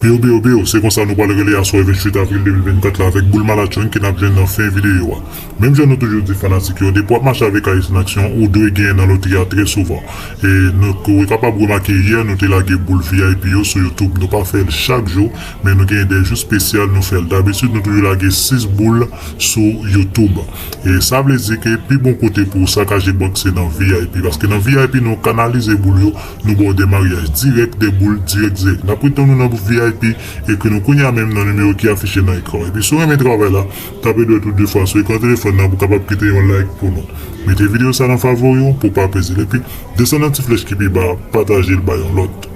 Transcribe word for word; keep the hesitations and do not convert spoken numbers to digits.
Pew, pew, pew, se konsa nou pral rele aswè venntuit avril de mil vennkat la avèk boul malatchonn ke n ap jwenn nan fen videyo a. Menm jan nou toujou di fanatik yo, depi w ap mache avèk Ayisyen Aksyon, ou dwe genyen nan lotri a trè souvan. E nou, ou kapab remake yè, nou te lage boul V I P yo sou YouTube. Nou pa fè l chak jou, men nou genyen de jou espesyal, nou fè l. Dabitid, nou toujou lage sis boul sou YouTube. E sa vle di ke pi bon kote pou w sakaje bank se nan V I P. Paske nan V I P, nou kanalize boul yo, nou ba w de maryaj dirèk, de boul dirèk, dirèk. N ap ret tann ou nan V I P, ekri nou kounye a menm nan nimewo ki afiche nan ekran. Epi si w renmen travay la, tape dwèt ou de fwa sou ekran telefòn nan pou w kapab kite yon like pou nou. Mete videyo sa nan favori w pou w pa pèdi l. Epi, desann nan ti flèch ki pi ba a, pataje l bay yon lòt.